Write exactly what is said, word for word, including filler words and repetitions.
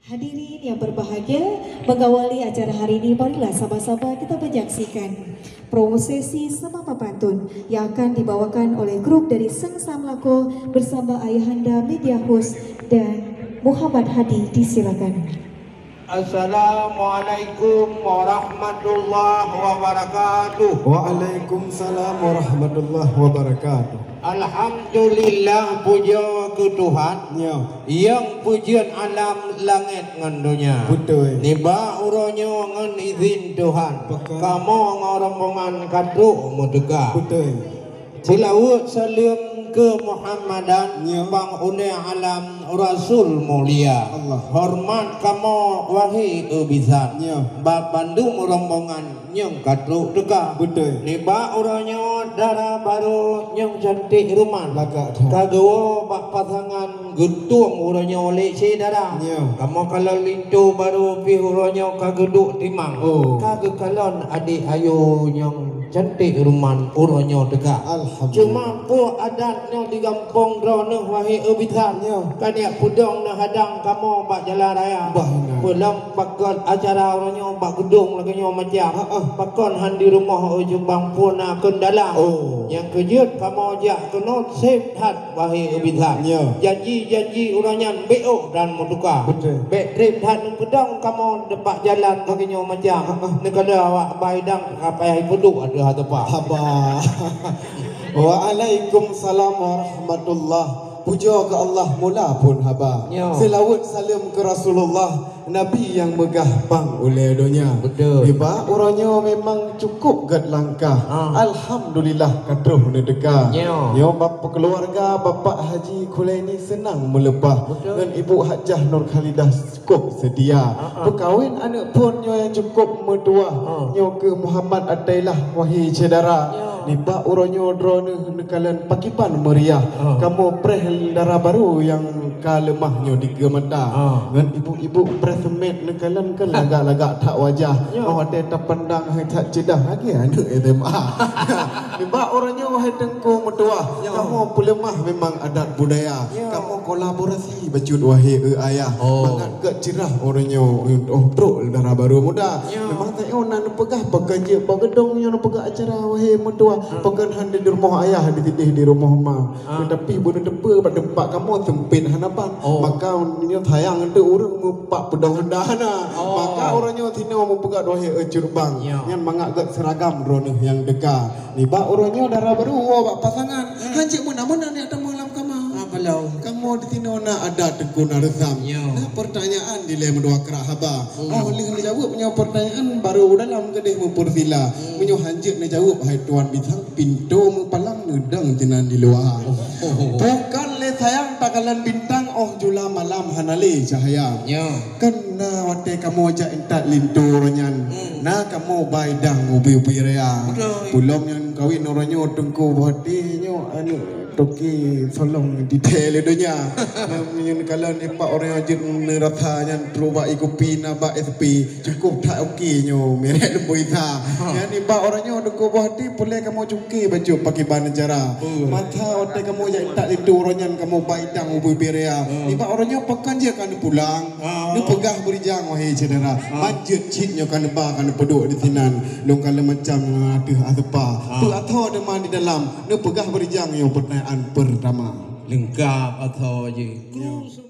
Hadirin yang berbahagia, mengawali acara hari ini, marilah sama-sama kita menyaksikan prosesi seumapa pantun yang akan dibawakan oleh grup dari Seungsang Melako bersama Ayahanda Media Host dan Muhammad Hadi. Disilakan. Assalamualaikum warahmatullahi wabarakatuh. Waalaikumsalam warahmatullahi wabarakatuh. Alhamdulillah, puja keu Tuhan. Ya. Nyang peujeuet alam langét ngon donya. Beutôi. Nibak uroe nyoe ngon izin Tuhan, beutôi, kamoe ngon rombongan ka trok meuteuka. Beutôi. Seulaweuet saleuem keu Muhammadan, ya, bang ulée alam Rasul mulia. Allah. Horeumat kamoe wahé eu bisan. Ya. Bak bandum rombongan nyang ka trok teuka. Beutôi. Nibak uroe nyoe dara barô nyang cantik ruman. Lagak that. Ka geuwoe bak pasangan geutueng uroe nyoe lé syedara. Ya. Kamoe kalon linto barô pih uroe nyoe ka geuduek timang. Oh. Ka geukalon adék ayô nyang cantik ruman uroe nyoe teuka. Alhamdulillah. Cuma peue adat nyoe di gampông droeneuh wahé eu bisan. Ya. Ka neujak peudong neuhadang kamoe bak jalan raya. Bah, inan. Peulom pakon acara uroe nyoe bak geudong lagée nyoe macam. Ha, ha. Pakon han di rumoh, oh, jeubang pun na keundala. Oh. Nyang keujeuet kamoe jak keunoe sép that wahé eu bisan. Ya. Janji-janji uroe nyan bék ôk dan meutuka. Beutôi. Bék trép that neupeudong kamoe bak jalan lagée nyoe macam. Ha, ha. Neukalon awak baidang ka payah ipeuduek ateueh ateupa. Haba. Waalaikumsalam warahmatullah. Puja keu Allah mula phon haba. Ya. Seulaweuet saleuem keu Rasulullah, Nabi nyang meugah bang ulée donya. Beutôi. Nibak uroe nyoe memang cukôp gét langkah. Ah. Alhamdulillah ka troh neuteuka. Ya. Nyoe bak keuluwarga Bapak Haji Khulaini seunang meuleupah. Beutôi. Ngon Ibu Hajah Nurkhalidah cukôp seutia. Ah, ah. Peukawen aneuëk phon nyoe nyang cukôp meutuwah. Ah. Nyoe keuh Muhammad Atailah, wahé syedara. Ya. Nibak uroe nyoe droeneuh neukalon pakiban meuriah. Ah. Kamoe preh dara barô nyang ka leumah nyoe dikeue mata. Ah. Ngon ibu-ibu preh seumét neukalon keu lagak-lagak that wajah. Ya. Oh, watée tapandang hai that ceudah lagée aneuëk S M A. Nibak uroe nyoe, wahé teungku meutuwah, ya, kamoe peuleumah memang adat budaya. Ya. Kamoe kolaborasi bacut, wahé eu ayah. Oh. Mangat gét cirah uroe nyoe, oh, trok dara barô muda. Ya. Memang tanyoe na neupeugah pakon jeuet bak geudong nyoe neupeugah acara, wahé meutuwah. Hmm. Pakon han di rumoh ayah, di sideh di rumoh ma. Ah. Teutapi beuneuteupeu bak teumpat kamoe seumpét hana ban. Oh. Maka nyoe sayang teuh ureuëng meupak peudong honda hana. Oh. Maka uroe nyoe sinoe meupeugah, wahé eu cut bang. Ya. Nyan mangat gét seuragam droeneuh nyang teuka. Nibak uroe nyoe dara barô woe bak pasangan. Hmm. Hanjeuet meunan-meunan nyang tamong lam kama. Ah, balom. Kamoe di sinoe na adat teungku na reusam. Ya. Na peurtanyaan dilée meudua krak haba. Hmm. Oh, lheueh neujaweueb nyoe peurtanyaan barô u dalam keudeh meupeusila. Hmm. Meunyoe hanjeuet neujaweueb hai tuan bisan, pintoe meupalang neudong sinan di luwa. Oh, oh, oh. Pakon lé sayang takalon bintang, oh jula malam hana lé cahya. Ya. Kan na watée kamoe jak intat linto uroe nyan. Hmm. Na kamoe baidang ubé-ubé raya. Beutôi. Peulom nyang kawin uroe nyoe teungku, boh até nyoe aneuëk toke solong di thée lé donya. Nyan kalon ipak uroe nyoe jeuet neurasa nyan trok bak ie kupi na bak S P. Cukôp that oke nyoe, merek Leumboi Sa. Ha. Nyan ipak uroe nyoe teungku, boh até peureulée kamoe cuke bacut pakiban acara. Betul. Masa watée kamoe jak intat linto uroe nyan kamoe baidang ubé-ubé raya. Hmm. Ipak uroe nyoe pakon jeuet ka neupulang. Ah. Neupeugah beurijang, wahé syedara. Ah. Ban jeuet cit nyoe ka neuba ka neupeuduek di sinan. Lôn kalon macam ateueh ateupa. Ah. Peue athoe teuma di dalam? Neupeugah beurijang nyoe peurtanyaan peurtama. Leungkap athoe jih. Ya.